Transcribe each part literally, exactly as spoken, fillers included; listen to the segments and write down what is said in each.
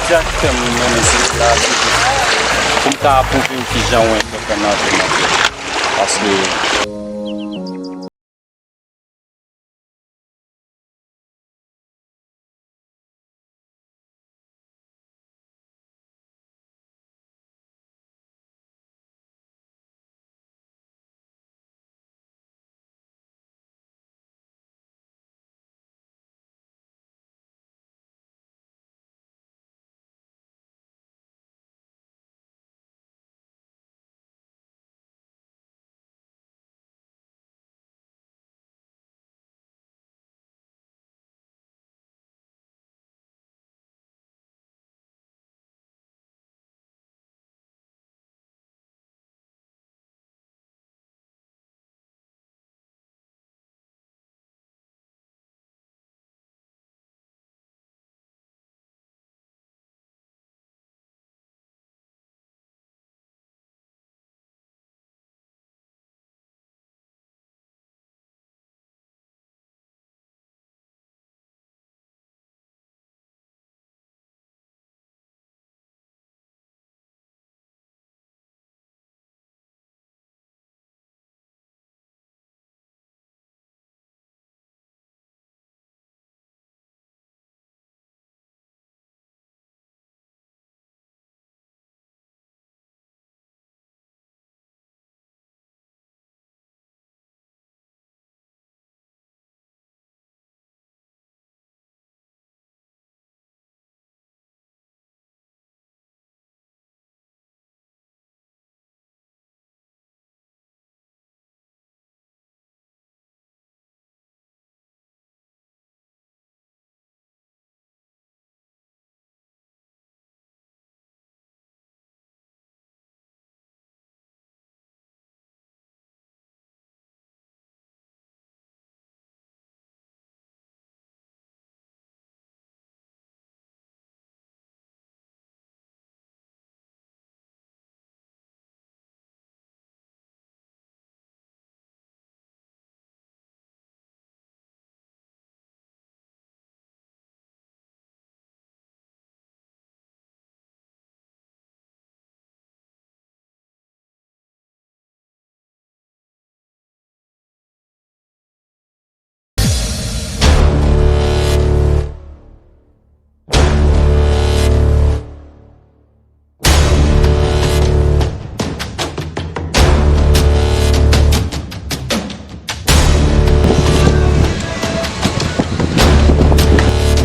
Sa k fè m mennen sou la, se jis pou m ka pwouve w kijan w enpòtan nan vi m, an fèt. Paske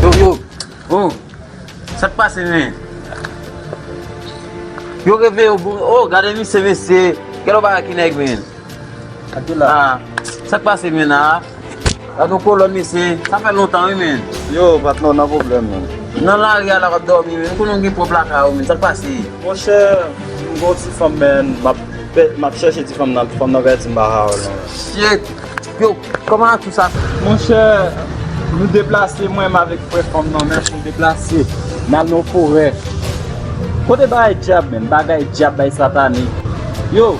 Yo, yo. Oh. Sa k pase, men? Yo reveye w, bon. Oh, gade misye, mesye. Gade w pa ki nèg, men. Atila. Ah, sa k pase, men, la? Gade yon kolòn, mesye. Sa fè lontan, wi, men. Yo, patnè, w nan pwoblèm, men. Nan lari a la w ap dòmi, men. M konnen w gen pwòp lakay ou, men. Sa k pase? Monchè, m gon ti fanm, men. M ap, m ap chèche ti fanm nan. Fanm nan pèdi m pa ka wè l, non. Shit. Yo, kòman ak tout sa? Monchè, nou deplase, mwen menm avèk frè fanm nan, men nou deplase. N al nan yon forè. Kote bagay dyab, men? Bagay dyab, bagay satanik. Yo,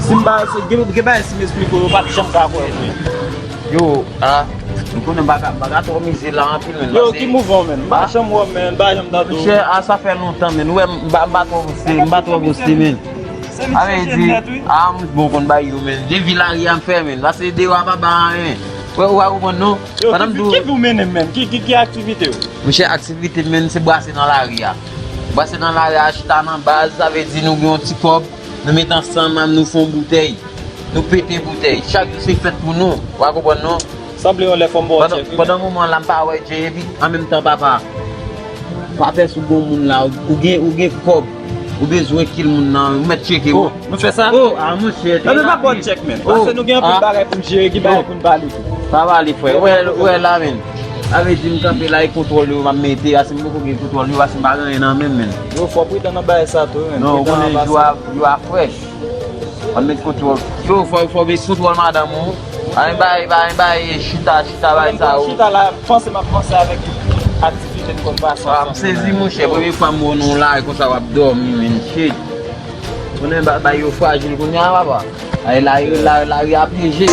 si m ba, gen, gen bagay si m esplike w, yo p ap janm ka kwè w, men. Yo, a, m konnen m pa ka, m pa ka twò mize la anpil, men. Yo, ki mouvman w, men? M pa janm wè w, men, m pa janm tande w. Monchè, a, sa fè lontan, men. Ou wè, m pa, m pa twò poste, m pa twò poste, men. Sa vle di, a, m bon konn bay yo, men. Depi lari a m fè, men. Pase deyò a pa ba anyen. Ou, ou pa konprann, non? Yo, pandan m di w, ki vi w mennen, men? Ki, ki, ki aktivite w? Monchè, aktivite m, men, se brase nan lari a. Brase nan lari a, chita nan baz, sa vle di nou gen yon ti kòb, nou met ansanm, nou fè yon boutèy. Nou pete boutèy. Chak jou se fèt pou nou. Ou pa konprann, non? Sanble yon lè fò m ba w tchèk, wi. Pandan moman la, m pa wè Jay, epi an menm tan, papa. Pa pè si w gon moun la, ou gen, ou gen kòb, ou bezwen kill moun nan, ou mèt tcheke, wi. Oh, nou fè sa? Oh, a, monchè. Nan, nou pa ba w tchèk, men. Paske nou gen anpil bagay pou n jere, gen bagay pou n pale tou. Pa pale, frè. Ou wè, ou wè la, men. Sa vle di m kanpe la, e kontwòl yo m ap mete, paske m poko gen kontwòl yo, paske m pa gen anyen nan men m, men. Yo, fò w pridan nan bagay sa tou, wi, men. Non, ou konnen jou a, jou a frèch. Ann met kontwòl. Yo, fò, fò met kontwòl madanm ou. Pa gen bay, pa gen bay, chita, chita, bay sa yo. Chita la, panse m ap panse avèk tout aktivite n konn pase ansanm. M sezi, monchè, premye fwa m wè w nan yon lari konsa w ap dòmi, men, shit. Konnen ba-, bay yo frajil kounye a, papa. Ay, lari, lari, lari a pyeje.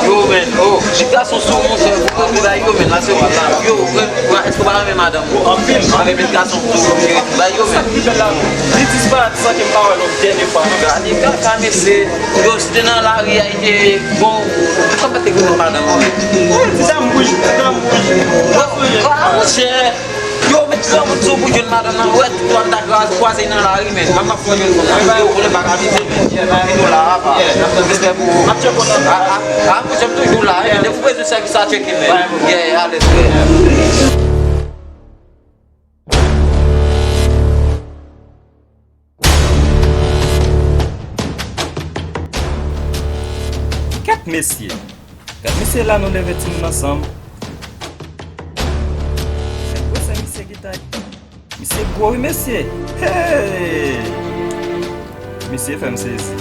Yo, men, oh, jis gason sou, monchè, pou yo bay yo, men, la se wè la. Yo, men, èske w pa renmen madanm ou? Anpil. Anpil gason sou, yo, bay yo, men. Li disparèt san ke m pa wè l yon dènye fwa, non. Gade kaka, mesye. Yo, si te nan lari a, li te bon. Kòman te goumen madanm ou? Ti dam wouj, ti dam wouj. Ah, monchè. Yo, met granmoun sou pou jwenn madanm nan. Ou wè, tout moun ta kwaze, kwaze nan lari, men. Mwen, m ap fè jwenn moun nan. Yo, konnen pa ka vize, men. Ki dola a, pa. Respè pou ou. A, a, a, monchè, m toujou la, men. Depi w bezwen sèvis, a tcheke, men. Yeah, alèz, frè. Kèt mesye! Gad mesye la, nou leve timoun ansanm. Gad gwosè misye ki tay. Misye gwo wi mesye. Hey! Misye fè m sezi.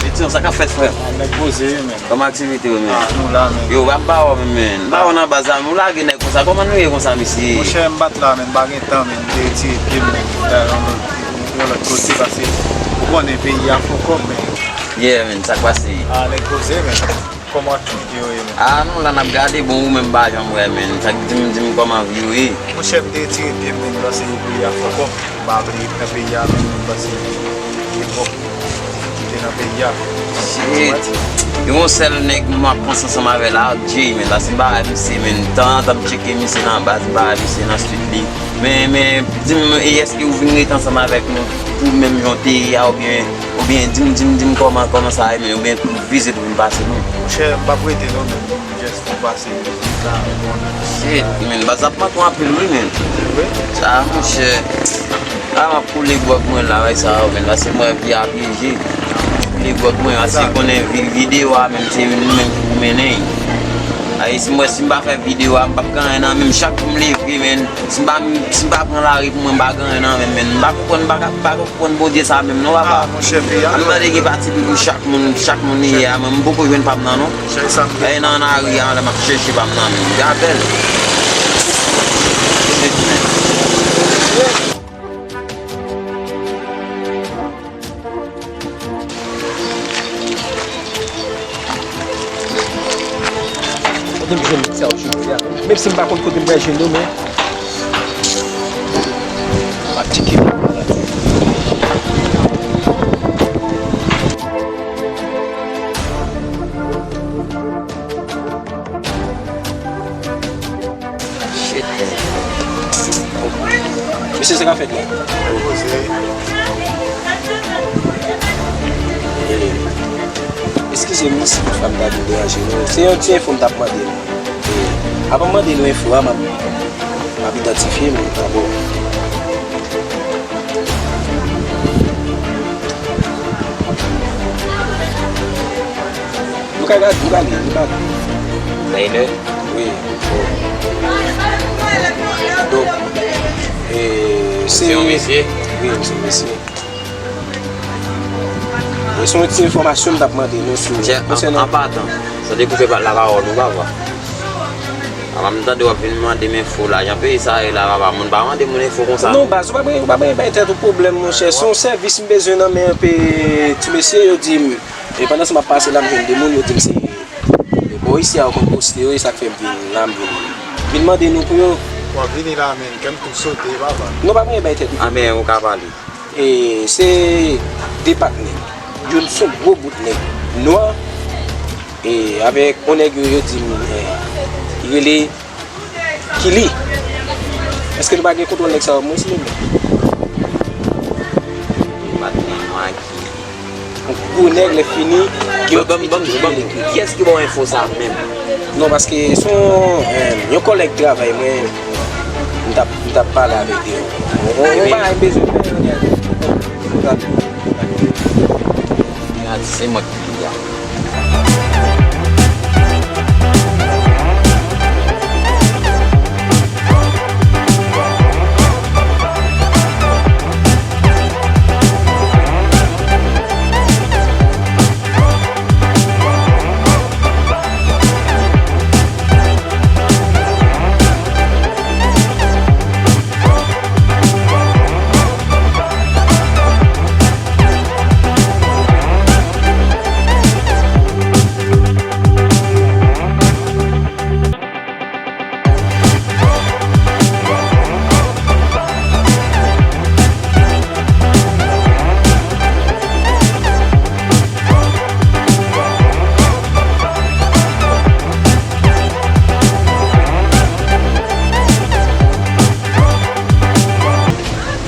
Etyan, sa k ap fèt, frè? Ah, nèg poze, wi, men. Kòman aktivite yo, men? Ah, nou la, men. Yo, pa m pa wè w, men, men. M pa wè w nan baz la, men. Ou lage nèg Sa kòman nou ye konsa, mesye? Monchè, m pa t la, men m pa gen tan, men m te retire pye m, men m t al yon lòt, yon lòt kote, paske ou konnen peyi a fò kòb, men. Yeah, men, sa k pase? Ah, nèg poze, men. Kòman tout yo ye, men? Ah, nou la n ap gade, bon, ou menm m pa janm wè, men. Sa k di m, di m kòman vi w ye? Monchè, m te retire pye m, men, paske peyi a fò kòb. M pa vle nan peyi a menm, paske epòk ki te nan peyi a. Shit. Yon sèl nèg m ap panse ansanm avè l la, Jay, men, paske m pa wè misye, men, tanzantan m tcheke misye nan baz, m pa wè misye nan street li. Men, men, di m, e èske ou vin rete ansanm avèk nou pou menm jan w te ye a, oubyen, oubyen di m, di m, di m kòman, kòman sa ye, men, oubyen pou vizit ou vin pase nou? Monchè, m p ap rete non, men. Jès pou pase vizit la, ou konnen. Shit, men, baz ap manke w anpil, wi, men. Wi. Sa, monchè. A, m ap koule gwòg mwen la, wè sa, men, paske mwen vi a pyeje. M ap koule gwòg mwen, paske konnen vi-, videyo a, menm, se nou menm ki pou mennen. Ay, si mwen, si m pa fè videyo a, m p ap gen anyen nan men m, chak jou m leve, men. Si m pa, si m pa pran lari pou mwen, m pa gen anyen nan men m, men. M pa konprann, m pa ka, m pa konprann Bondye sa menm, non, papa. Ah, monchè, peyi a. Ann mande gen pati pou chak moun, chak moun li ye a, men m poko jwenn pa m nan, non. Chèch sa m te. Lè nan lari a, lè m ap chèche pa m nan, men. Gade l. Shit, man. Kote m jwenn sa yo jodi a? Menm si m pa konn kote m pral jwenn yo, men m ap tcheke. Shit, man. Mesye, sa k ap fèt la? Eskize m si toutfwa m ta vin deranje nou. Se yon ti enfo m t ap mande nou. E, avan m mande nou enfo a, m ap, m ap idantifye m dabò. Nou ka gade, nou ka li, nou ka li. Sa ine? Wi. Donk, e, se yon mesye? Wi, se yon mesye. E se yon ti enfòmasyon m t ap mande nou sou konsènan. An patan, sa te koupe pa lapawòl ou, papa. Apa m tande w ap vin mande m enfo la, jan peyi sa ye la, papa, moun pa mande moun enfo konsa, non. Non, baz, ou pa gen, ou pa gen bay tèt ou pwoblèm, monchè. Se yon sèvis m bezwen nan men pe ti mesye, yo di m. E pandan se m ap pase la, m jwenn de moun, yo di m se bò isi a yo konn poste yo, e sa k fè m vin la, m vin, vin mande nou pou yo. W ap vini la, men, kè m tou sote, papa. Non, pa gen bay tèt ou. A, men, ou ka pale. E se de patnè. Youn se yon gwo bout nèg nwa. E avèk yon nèg yo, yo di m, e, li rele Kili. Èske nou pa gen kontwòl nèg sa yo, mwen, silvouplè? Patnè nwa Kili. Yon gwo nèg, lè fini, gen yon ti pitit ki rele Kili. Kiyès ki ba w enfo sa a menm? Non, paske se yon, e, yon kòlèg travay mwen, m t ap, m t ap pale avèk li. Yon, yon bagay m bezwen fè, yon bagay. Gad, se mwen ki li a.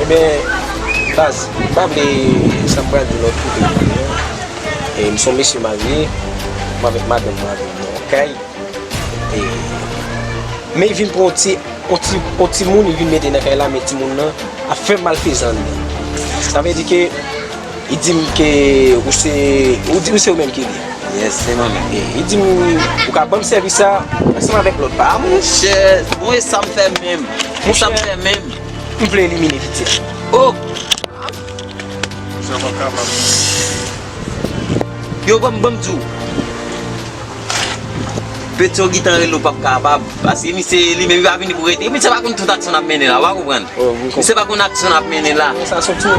Ebyen, baz, m pa vle sa m pral di lòt kote. E m se yon mesye marye, m avèk madanm mwen avèk mwen nan yon kay. E, men li vin pran yon ti, yon ti, yon timoun, li vin mete nan kay la, men timoun nan ap fè malfezan anndan. Sa vle di ke li di m ke ou se, ou di ou se ou menm ki li. Yes, se mwen menm. E li di m ou ka ban m sèvis sa ansanm avèk lòt pa. A, monchè, mwen sa m fè menm. Mwen sa m fè menm. M vle elimine pitit. Oh! Sa pa kapab. Yo, ban m, ban m di w. Petyon gentan rele w p ap kapab. Paske misye li menm li pa vini pou rete. Misye pa konn tout aksyon n ap mennen la, w a konprann? Oh, m konprann. Misye pa konn aksyon n ap mennen la. Sa soti.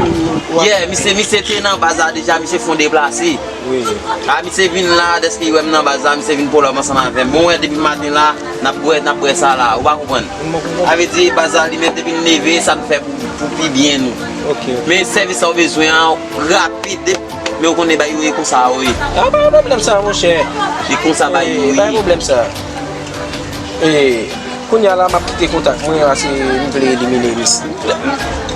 Yeah, misye, misye te nan baz la deja, misye fè yon deplase. Wi. A, misye vin la, dèske li wè m nan baz la, misye vin pull up ansanm avè m. Bon, wè, depi maten la, n ap bwè, n ap bwè sa la, ou pa konprann? M konprann. Sa vle di, baz la, li menm depi l leve, sa n fè pou, pou pi byen nou. Ok. Men sèvis sa w bezwen an, rapid, men ou konnen bagay yo ye konsa, wi. A, pa gen pwoblèm sa, monchè. E konsa bagay yo ye. Pa gen pwoblèm sa. E, kounye a la, m ap kite kontak mwen, paske m vle elimine misye.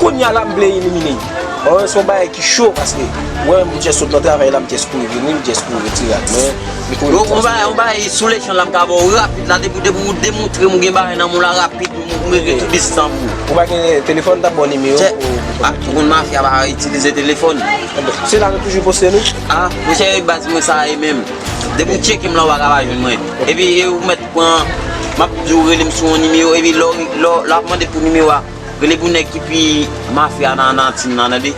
Kounye a la, m vle elimine l. Bon, se yon bagay ki cho, paske, wè, m jès sot nan travay la, m jès kouri vini, m jès kouri retire ak mwen. Li kouri. Donk, yon bagay, yon bagay sou lechanj la, m ka ba w rapid la, depi, depi ou demontre m ou gen bagay nan men w la, rapid, m, m regle tout biznis lan pou ou. Ou pa gen telefòn, m t ap ba w nimewo pou, pou, pou. Chè, a, tout moun mafya pa itilize telefòn. Enben, se la nou toujou poste nou? A, monchè, baz mwen sa ye menm. Depi w tcheke m la, w pa ka pa jwenn mwen. Epi, e ou mèt pran, m ap di w rele m sou yon nimewo, epi lè w, lè w, lè w ap mande pou nimewo a, rele pou nèg ki pi mafya nan, nan team nan, tande?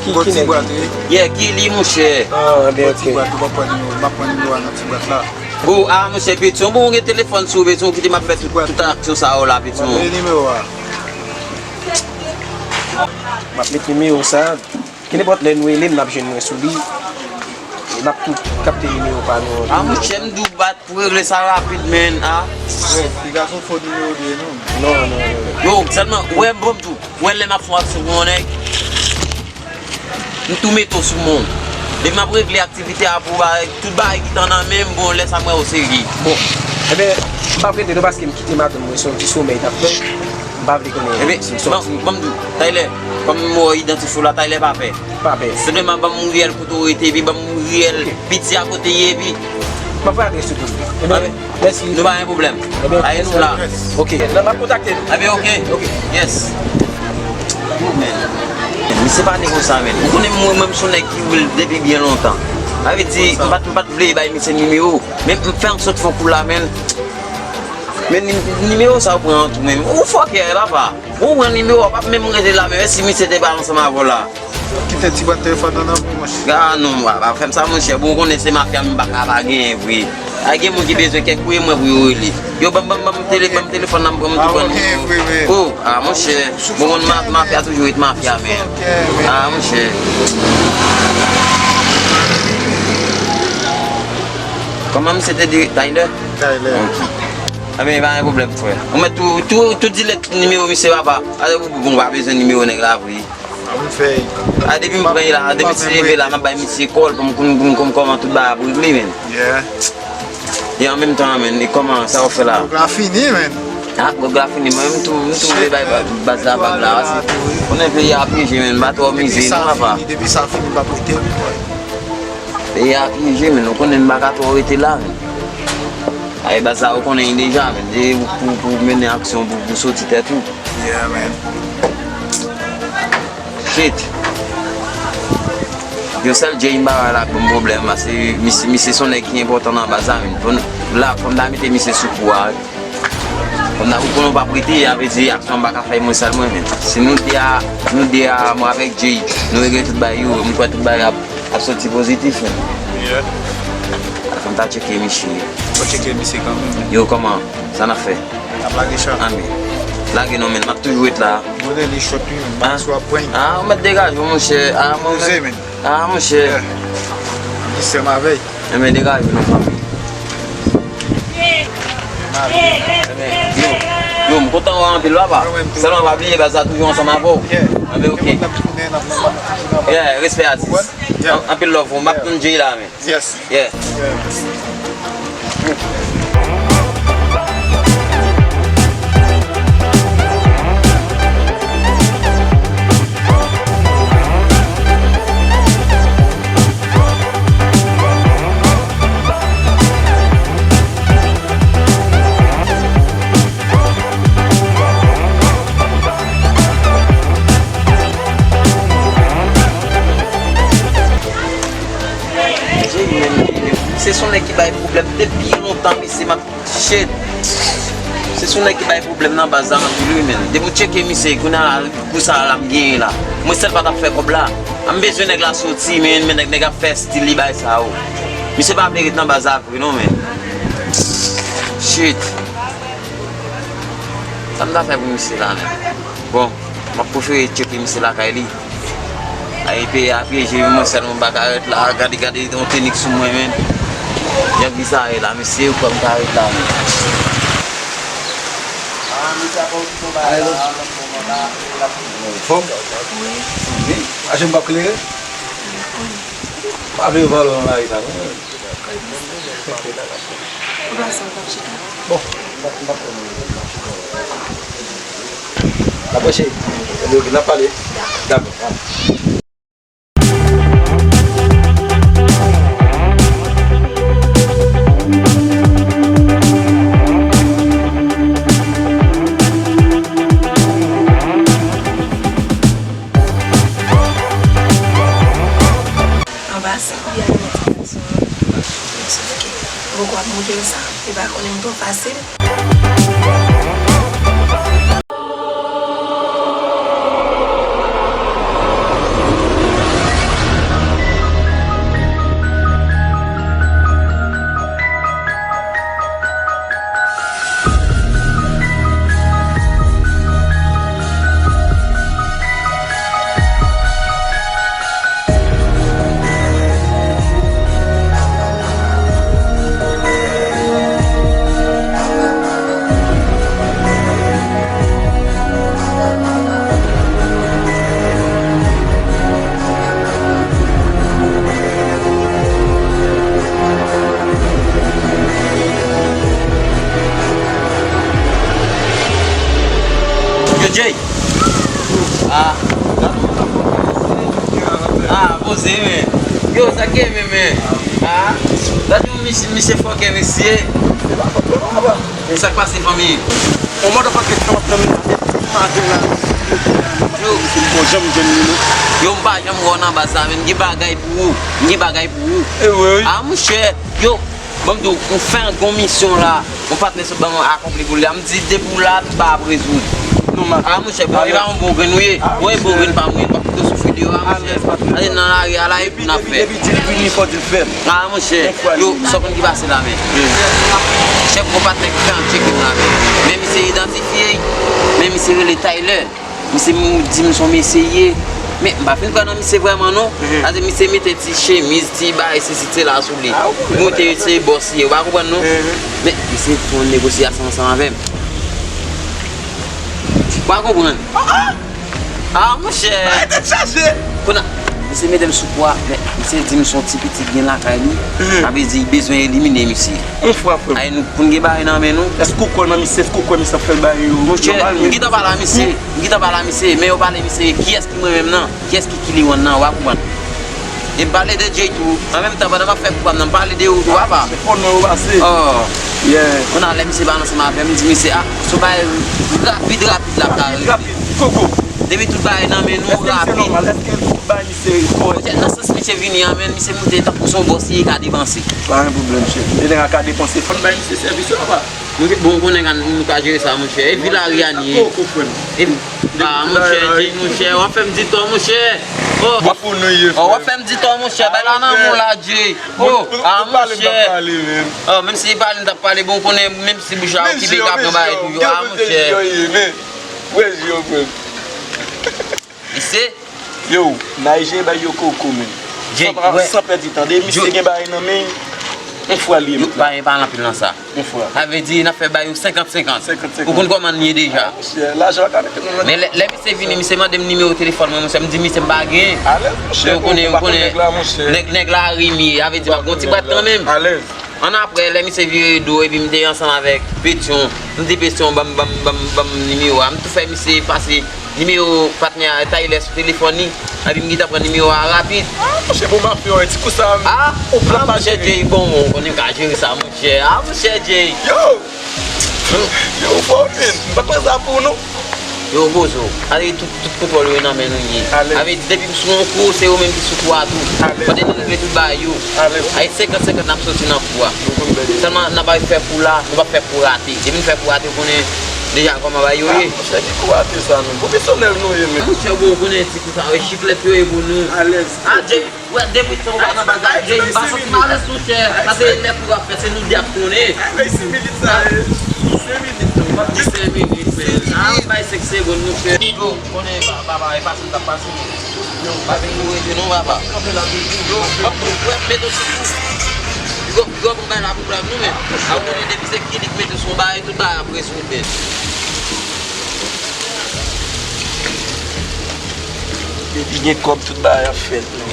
Ki, ki nèg? Ti bwat, wi. Yeah, ki li, monchè? Ah, ben, ok. Ti bwat, ou pa pran nimewo, m ap pran nimewo a nan ti bwat la. Oh, ah, monchè, Petyon, bon, ou gen telefòn sou ou, Petyon, kite m ap fè tout, tout aksyon sa yo la, Petyon. Mwen gen nimewo a. M ap met nimewo sa. Kenenpòt lè nou rele m, n ap jwenn mwen sou li. E n ap tou kapte nimewo pa nou an tou. Ah, monchè, m di w bat pou regle sa rapid, man, ah. Frè, piga se yon fo nimewo li ye, non? Non, non, non, non. Yo, sèlman, ou wè, bon, m tou, ou wè lè m ap fè yon aksyon pou yon nèg, m tou mete w sou men w. Depi m ap regle aktivite a pou bagay, tout bagay gentan nan men m, bon, lè sa m wè w serye. Bon, enben, m p ap rete non, paske m kite madanm mwen, se yon ti somèy l ap fè. M pa vle konnen. Ebyen, si m sòti. Ban m di w, Tyler, kòm m wè w idantifye w la, Tyler pa pè. Pa pè. Senpleman, ban m riyèl kote w rete, epi ban m riyèl piti a kote l ye, epi. M ap fè adrès ou pou ou. Ebyen, mèsi. Nou pa gen pwoblèm. Ebyen, ale nou la. Ok, nan m ap kontakte nou. Ebyen, ok. Ok. Yes. Yo, men. Misye pa negosye, men. Ou konnen mwen, mwen, m se yon nèg ki real depi byen lontan. Sa vle di, m pa t, m pa t vle bay misye nimewo. Men m fè ansòt fè yon kou la, men. Men ni-, nimewo sa ou pran an tou, men. Ou fòkè, papa. Ou pran nimewo a, p ap menm rete la, men si misye te pa ansanm avè w la. Kite ti bwat telefòn nan nan pou mwen. Ah non, pa, pa fè m sa, monchè. Bon, ou konnen se mafya, m pa ka pa genyen vre. Ay, gen moun ki bezwen kèk kouye mwen pou yo rele. Yo, ban m, ban m, ban m tele-, ban m telefòn nan, m pran, m tou pran nimewo. Oh, ah, monchè. Bon, moun ma-, mafya toujou ret mafya, men. Ah, monchè. Kòman misye te di, Tyler? Tyler. Ok. Ebyen, pa gen pwoblèm, frè. Ou mèt tou, tou, tou delete nimewo misye, papa. Ale, ou, ou pa bezwen nimewo nèg la vre. A, m fè. A, depi m pran la, depi misye rive la, m ap bay misye kòl pou m konn, pou m konn kòman tout bagay ap regle, men. Yeah. E an menm tan, men, e kòman sa w fè la? Gwòg la fini, men. A, gwòg la fini, mwen, m tou, m tou vle bay ba-, baz la vag la, pase konnen peyi a ap pyeje, men, m pa twò mize, non, papa. Depi sa fini, depi sa fini, m p ap rete, men. Peyi a ap pyeje, men, ou konnen m pa ka twò rete la, men. Ay, baz la, ou konnen deja, men, de, pou, pou mennen aksyon, pou, pou soti tèt ou. Yeah, man. Shit. Yon sèl Jay m pa wè la k ban m pwoblèm, paske misye, misye se yon nèg ki enpòtan nan baz la, men. Bon, la, fò m ta mete misye sou kou a, wi. Fò m ta, ou konnen w p ap rete, sa vle di aksyon an pa ka fè mwen sèl mwen, men. Si nou de a, nou de a, mwen avèk Jay, nou regle tout bagay yo, m kwè tout bagay ap, ap soti pozitif, men. Yeah. Fò m ta tcheke misye. Fò tcheke misye kanmenm, men. Yo, kòman? Sa n ap fè? N ap lage chan. Anben. Lage non, men. M ap toujou ret la. Mwen rele shot wi, men. M pa sou ap pran. Ah, ou mèt degaje w, monchè. Ah, mwen. Poze, men. Ah, monchè. Yeah. Misye m avè. Enben, degaje w non, fanmi. Enben, yo. Yo, m kontan wè w anpil, papa. Mwen menm tou. Sèlman pa bliye, baz la toujou ansanm avè w. Yeah. Enben, ok. Gen moun k ap tounen, n ap nan, n ap tounen anba. Yeah, respè atis. An-, anpil love pou w. M ap tann Jay la, men. Yes. Yeah. Yeah. Jay menm, se yon nèg ki bay pwoblèm depi lontan, mesye, m ap, shit. Se yon nèg ki bay pwoblèm nan baz la anpil, wi, men. Depi w tcheke misye, kounye a la, kou sa a la, m genyen la. Mwen sèl pa t ap fè kòb la. A, m bezwen nèg la soti, men, men nèg, nèg ap fè estil li bay sa yo. Misye pa vle ret nan baz la vre, non, men. Shit. Sa m ta fè pou misye la menm? Bon, m ap prefere tcheke misye lakay li. Ay, peye a pyeje, mwen sèlman m pa ka ret la. Gade, gade, yon tenik sou mwen, menm. Jan ki sa ye la, mesye, ou kwè m ka ret la, menm? Fòm? Wi. Wi. Aje m p ap klere? Pa vle yo vòlò nan lari sa, non? Ou pa santi w ap chita? Bon, m pa, m pa, m pa. N ap pale. Dakò. Anba sa, ou y al nan ti gason an. Mwen souke. Poko ap montre l sa. Li pa konnen m twò fasil. Yo, Jay! Ah. Ah, poze, men. Yo, sa k gen, men, men? Ah. Gade yon misye, misye fòkè, mesye. Men sa k pase, fanmi? Yon motherfucker k ap nan men la, depi maten la. Yo. Misye m pa janm jwenn li, non. Yo, m pa janm wè w nan baz la, men m gen bagay pou ou. M gen bagay pou ou. E vre, wi. Ah, monchè. Yo, ban m di w, m fè yon gwo misyon la. Yon patnè sot ban mwen akonpli pou li a. M di, depi w la, tout bagay ap rezoud. Non, m ap... Ah, monchè, bon, e pa yon bon grenn ou ye. Bon, e bon grenn pa mwen, m p ap kite w soufri deyò a, monchè. Alèz, patnè. Ale nan lari a la, epi n ap fè. Depi, depi di l vini, fò di l fè l. Ah, monchè, yo, sa w konn ki pase la, men. Chèf, gon patnè ki fè yon tcheke m la, men. Men misye idantifye, men misye rele Tyler. Misye m di m se yon mesye ye. Men m pa fin kwè nan misye vrèman non. Paske misye mete ti chemiz, ti bagay, sesi, sela sou li. Montre se bòs li ye, ou pa konprann non. Men misye fè yon negosyasyon ansanm avè m. Ou pa konprann? Ah, monchè. Kounye a, misye mete m sou pwa, men misye di m se yon ti pitit gen lakay li. Sa vle di, li bezwen elimine misye. Yon fwa, frè m. Ay, nou, pou n gen bagay nan men nou. Èske w kwè nan misye? Èske w kwè misye ap fè l bagay yo nòmal menm? Monchè, m gentan pale a misye. M gentan pale a misye, men yo pale misye, kiyès ki mwen menm nan? Kiyès ki Kiliwan nan? W a konprann. E m pale de Jay tou. An menm tan, pandan m ap fè kou pa m nan, m pale de ou tou, apa. Se fò non yo pase. Oh. Yeah. Kounye a, lè misye pale ansanm avè m, m di misye, ah, se yon bagay rapid, rapid l ap ka regle. Rapid, rapid. Koko. Depi tout bagay nan men nou, rapid. Èske misye nòmal? Èske tout bagay misye kòrèk? Monchè, nan sans misye vini an, men misye montre tankou se yon bòs li ye, ka depanse. Pa gen pwoblèm, chèf. Jeneral ka depanse. Fò n bay misye sèvis yo, apa. Bon, konnen nou ka jere sa, monchè. E vi lari a n ye. Koko, frè m. E, ah, monchè, Jay, monchè, w ap fè m di tò, monchè. Oh. Bòfo nou ye, frè. Oh, w ap fè m di tò, monchè. Bay la nan moun la, Jay. Oh, ah, monchè. Oh, menm si li pale, m t ap pale, bon, konnen, menm si bouch la okipe, ka pran bagay tou yo. Ah, monchè. Mesye. Yo, n a jere bay yo koko, men. San pa, san pèdi tan. Depi misye gen bagay nan men l, yon fwa li ye, m pa, pa anpil nan sa. Yon fwa. Sa vle di, n ap fè bay yo senkant senkant. Senkant senkant. Ou konn kòman n ye deja. Ah, monchè, lajan pa ka mete nou nan... Men lè, lè misye vini, misye mande m nimewo telefòn mwen, monchè, m di misye m pa gen. Alèz, monchè, ou konnen, ou konnen, nèg la, monchè. Nèg, nèg lari m ye, sa vle di m ap gon ti bwat kanmenm. Alèz. Annapre, lè misye vire do, epi m te ansanm avèk Petyon, m di Petyon, ban m, ban m, ban m, ban m nimewo a. M tou fè misye pase nimewo patnè a, Tyler, sou telefòn li. Epi m gentan pran nimewo a rapid. Ah, monchè, bon, m ap fè yon ti kou sa. Ah, ou pran, ah, monchè, Jay, bon, ou konnen m ka jere sa, monchè. Ah, monchè, Jay. Yo! Yo, ou fò, men. M pa t wè sa pou ou, non. Yo, poze w. Ale tout, tout kontwòl yo nan men nou ye. Alèz. Sa vle di, depi m sou yon kou, se yo menm ki sou kou a tou. Alèz. Kote nou rive tout bagay yo. Alèz. Ay senkant senkant n ap soti nan kou a. Nou konn bèl. Sèlman n ap al fè kou la, nou p ap fè kou rate. Depi n fè kou rate, ou konnen Deja kòman bagay yo ye? Monchè, ki kou rate sa menm? Pwofesyonèl nou ye menm. Monchè, bon, ou konnen ti kou sa yo, chiklèt yo ye pou nou. Alèz. Ah, Jay, wè, depi tan ou pa nan bagay, Jay, m pa santi m alèz, monchè. Pase lè kou ap fèt, se nou de ap tounen. Ay, bay senk minit sa, eh. Senk minit, non. M ap di senk minit, men. Ah, bay senk segonn, monchè. Yo, konnen pa, pa, pa, e pase, m t ap pase. Yo, pa vin pou rete, non, papa. Yo, m ap, m ap mete w sou kou. Piga, piga pou bay la pou brèv nou, men. A ou konnen depi se kilik mete sou bagay, tout bagay ap rezoud, men. Depi gen kòb, tout bagay ap fèt, men.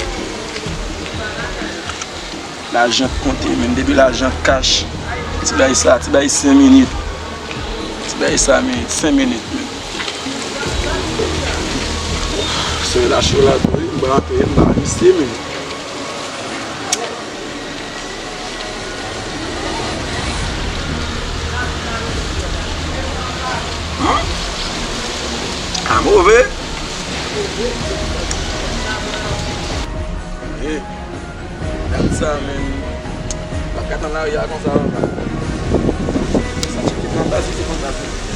Lajan k konte, men. Depi lajan kach, ti bagay sa, ti bagay senk minit. Ti bagay sa, men, senk minit, men. Solèy la cho la tou, wi. M pa antre, m pa misye, men. Hum? A move. Hey, gad sa, men. Pa ka tann lari a konsa, papa. Sa se te fantasi, se fantasi.